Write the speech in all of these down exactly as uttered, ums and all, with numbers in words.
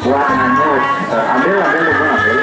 Wah, anu, eh, ambil, ambil, ambil, ambil.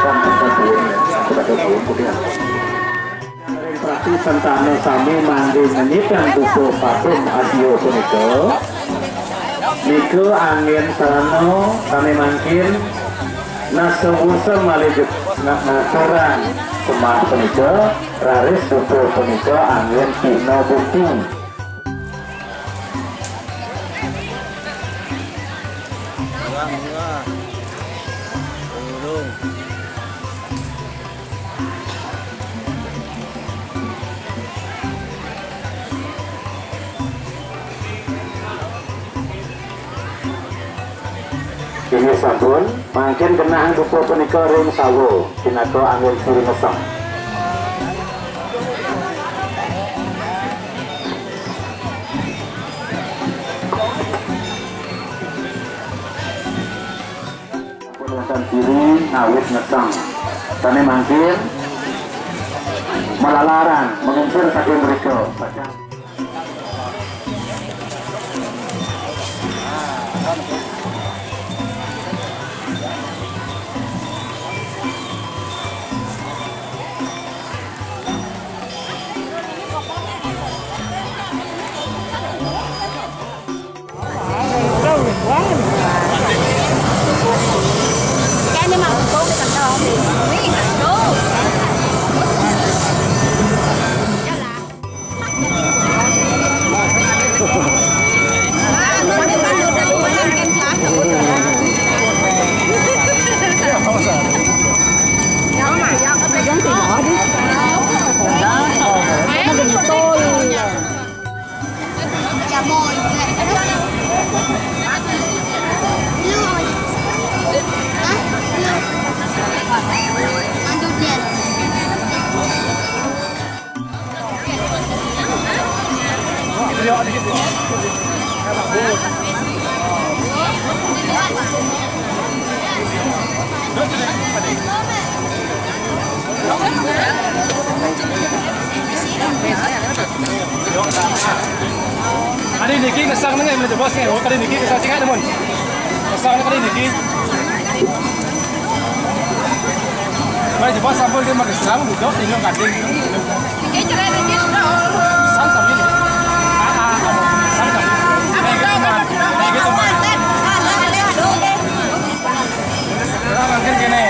Sampai ke daun, sampai ke daun, putih. Ring prati sentana sami manggi ngenyitang buka patung asio punika. Nika anggen sarana sami mangkin nasa wusa malih je-, nga-, ngaturang sembah punika, raris buka punika anggen pina bukti. Wah, wah. Ulung. Inggih sampun, mangkin genah buka punika ring sawa, pinaka anggen piringesang. Wénten siri ngawit ngesang. Sané mangkin malalaran mangincir saking mrika. Kali niki ngesang nengah, Bos, nggih. Oh, kali niki ngesang cingak, Mun. Ngesang kali niki. Baik, Bos, sampun dia magesang, duduk, tinggal kading. Niki cerai niki sudah, oh. Sang sami. Ah, ah, ah, sang sami. Niki teman. Niki teman. Ora mangkin kene.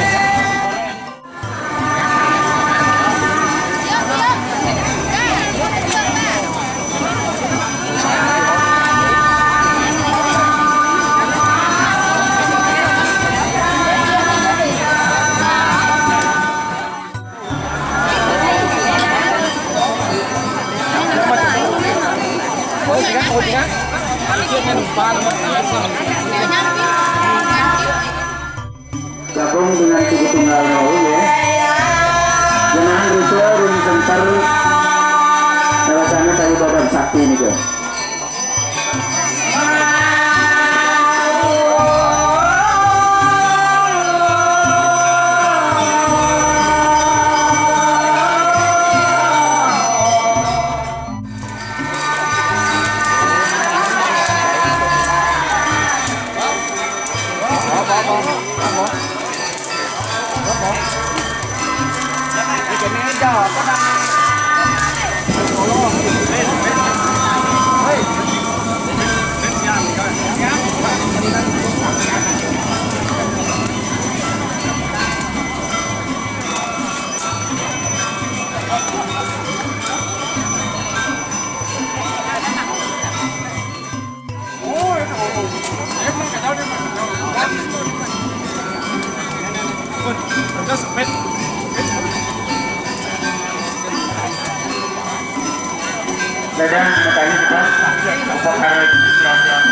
Gabung dengan suku tunggal mau ya. Genah risa ring center. Rasanya tadi badan sakti nih, Gus. Ledang, makanya kita, apa karena itu, siap-siap,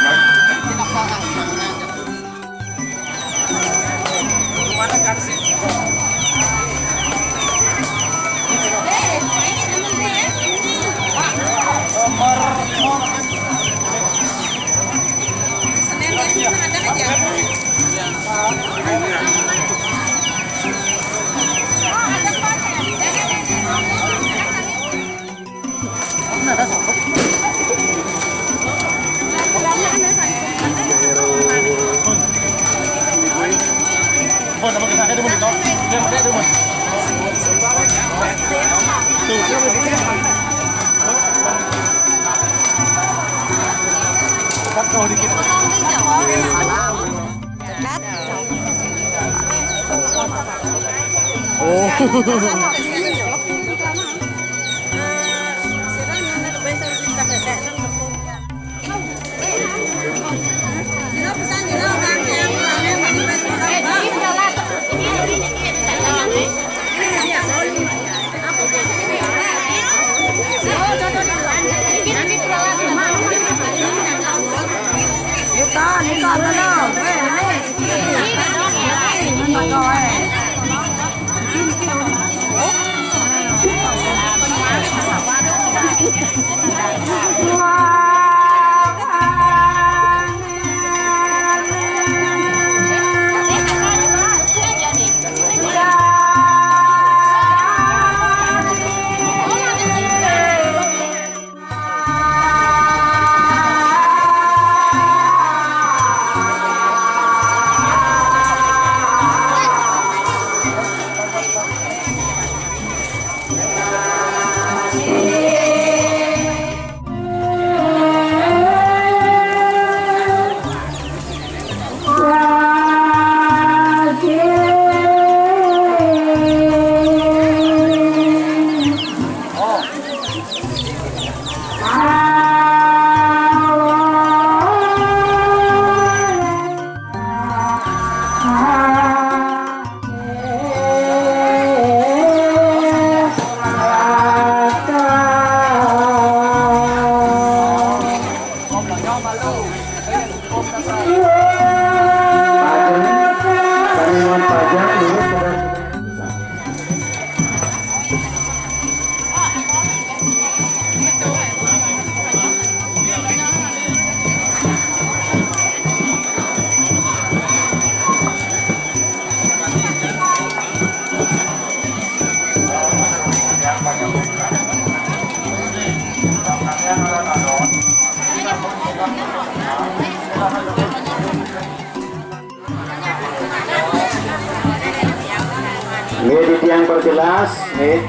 Nggih, titiang perjelas, nggih.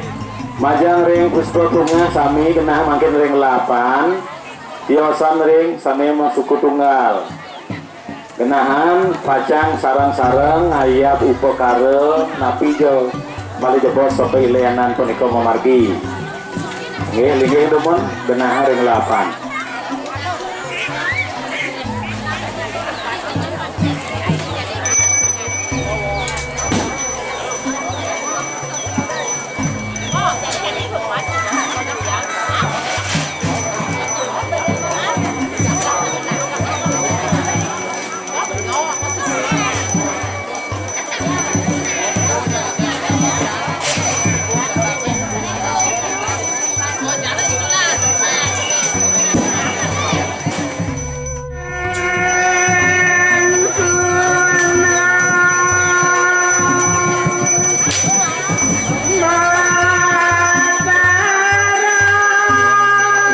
Majeng ring Puspa Tungah sami genah mangkin ring lelapan. Tiosan ring sami masuku tunggal. Genahan pacang sareng-sareng ngayab upakara napi ja malih jebos sapailenan punika mamargi. Nggih, linggih dumun, genah ring lelapan.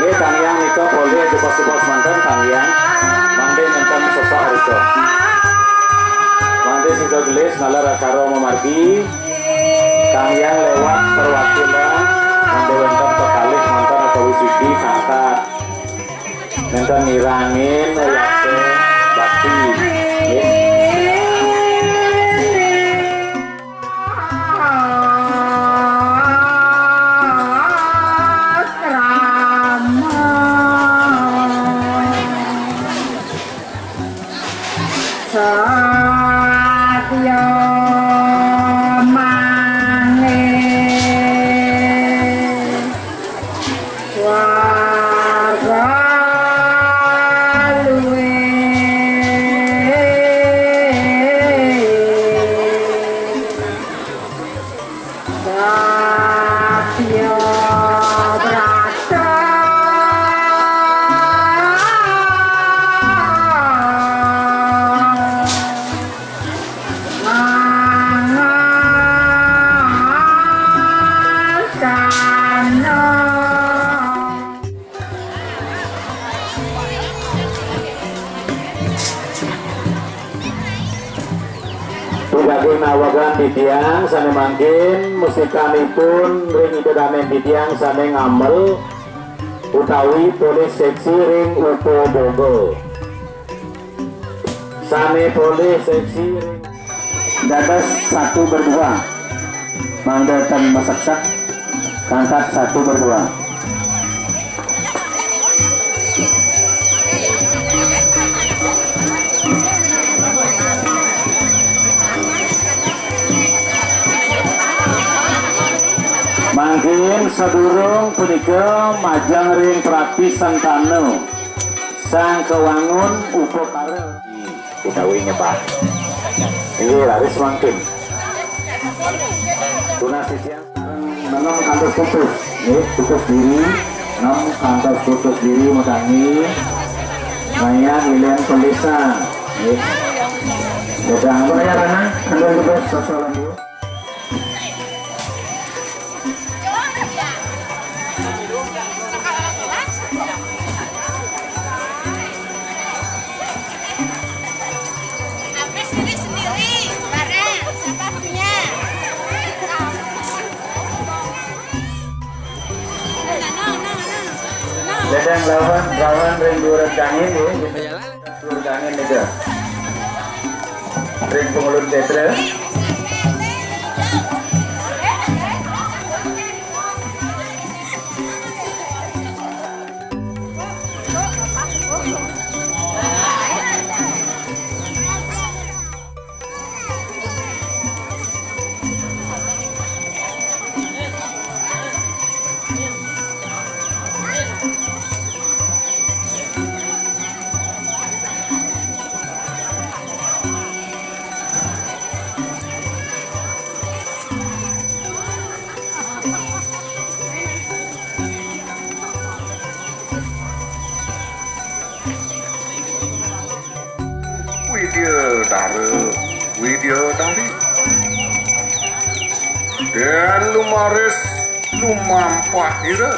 Nggih, Kang Yang nika polih jebos-jebos manten, Kang Yang. Mangda nenten sesek rika. Mangda sida gelis nalar acara mamargi. Kang Yang lewat perwakilan, mangda wenten kekalih manten utawi siki sangkat. Nenten ngirangin yaksa bakti. Nggih. Sadya mangke warga luwih Daging nawegan titiang sané mangkin, mustikanipun ring Ida Dané titiang sané ngamel utawi polih seksi ring Upaboga. Sané polih seksi ring dados satu berdua. Mangda ten maseksek, kangkat satu berdua. Mangkin sadurung punika majeng ring prati sentana sang kawangun upakara utawi nyembah. Inggih, raris mangkin. Tunas titiang sareng nenem kantos putus. Nggih, putus diri. Nenem kantos putus diri madangi. Ngayan ngilen pelisan. Nggih. Sedang bayaran, ah. Anu putus, sasaran dulu. Apa sendiri-sendiri, bareng, siapa punya? Nah, nah, nah, nah. Nah. Dadang lawan, lawan ring duur dangin, ya, gitu. Duur dangin itu. Ring pengulun tetra. Widyadara, Widyadari. Yén lumaris lumampah ira,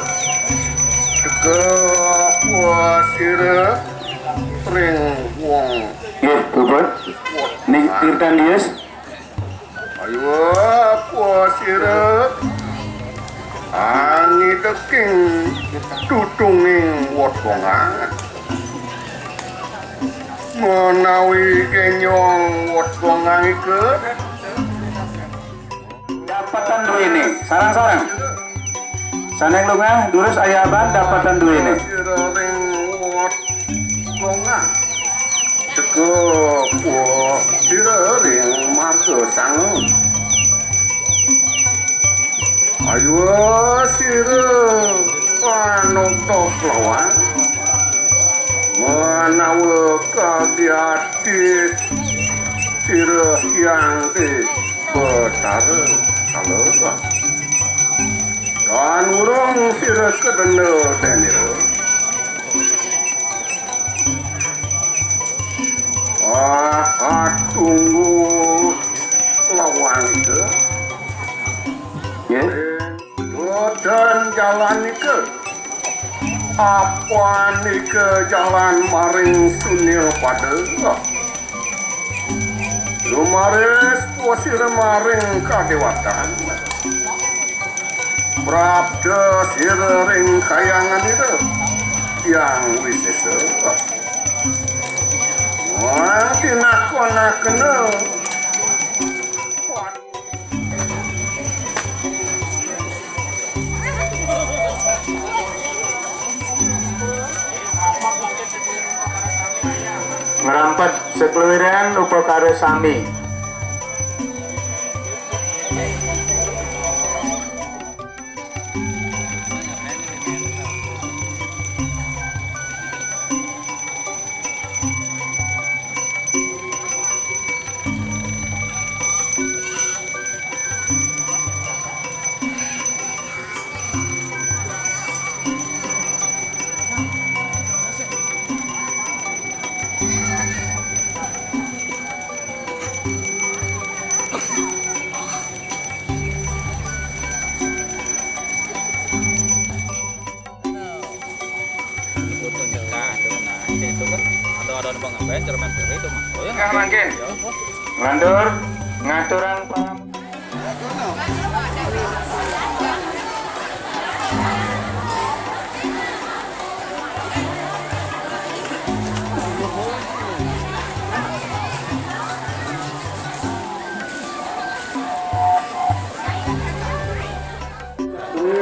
teka puas ira ring wong. Nggih, Bapak. Ning tirtan dias. Ayo, apa sira angideking tutunging wetwongan? Menawi kenyong wetwongan ika dapetan duwene, sarang-sarang. Sané nglungah durus ayaban dapetan duwene. Sira ring wot longah. Teka puwa sira ring marga sanga. Aywa sira panoktok lawan. Manawa kagiati sira Hyang Betara kala. Tan urung sira kedenda denira. Ah, atunggu lawan ika. Nggih. Dudan jalan ika. Apan ika jalan maring sunil pada. Lumaris puwa sira maring kadéwatan. Prapta sira ring kayangan ira, Hyang Wisésa. Wah, tinakonakena. Ngrampet sakluiran upakara sami. Foto nyekak, aduh, nah, itu, itu kan. Ada, ada numpang ngapain, cermin kiri itu mah. Oh, ya, nggak mungkin. Ya, apa? Ngelantur. Ngaturang pangam-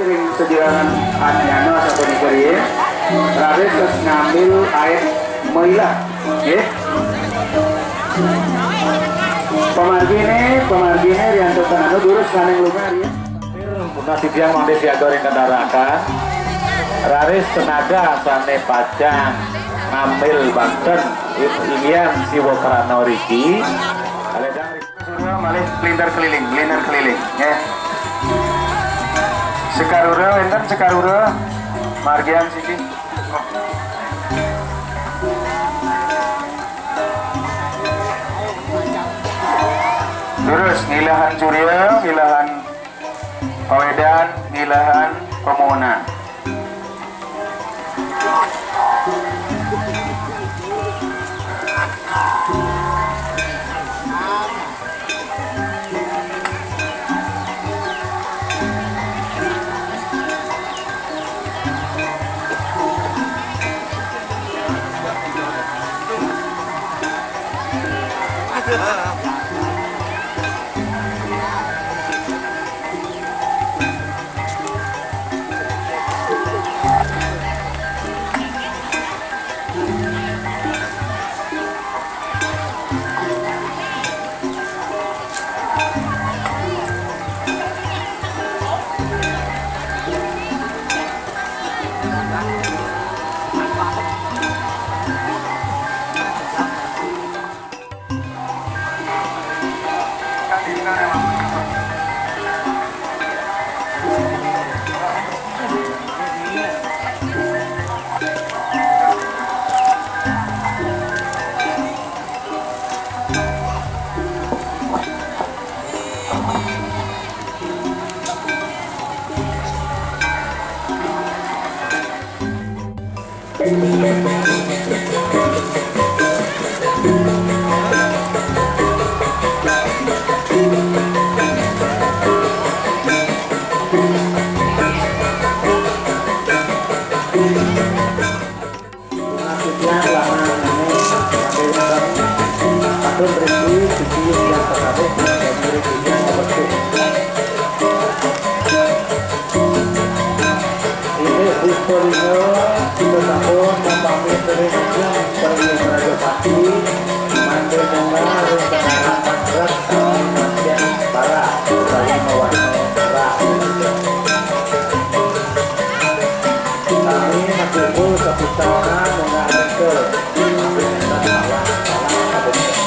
Ring sejirangan aneh-aneh sapunika riyin. Raris terus ngambil air mailah. Nggih. Pamargine, pamargine riantusan anu durus saning lunga riyin. Nah, titiang mangke siaga ring kendarakan. Raris tenaga sane pacang ngambil banten inggih Siwa Krana riki. Kaledang Surya malih linter keliling, linter keliling, nggih. Sekarura wenten Sekarura, margian siki. Terus ngilahan Surya, ngilahan Pawedan, ngilahan Pemohonan. Inggih, Puspalingga, kita sampun mapamit ring Ajeng Pari Prajapati, mangke munggah ring Tenaran Pangkret, sami mangkin barak, utawi mawarna merah. Sami makupul sapustawa munggah nika, mangke enten salah, salah sapunika.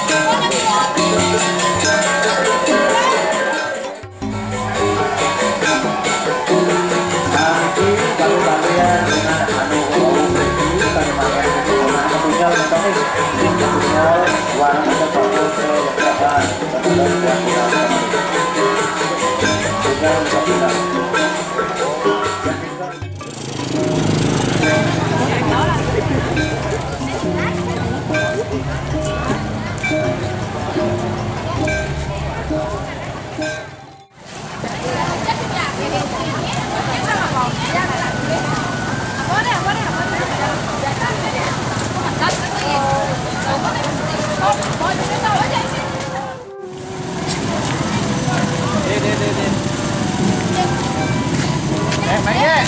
Eh, Mayek.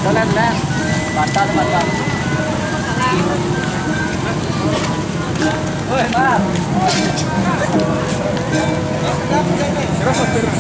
Jalan, jalan. Bantal, bantal. Woi, Mar. Terus, terus.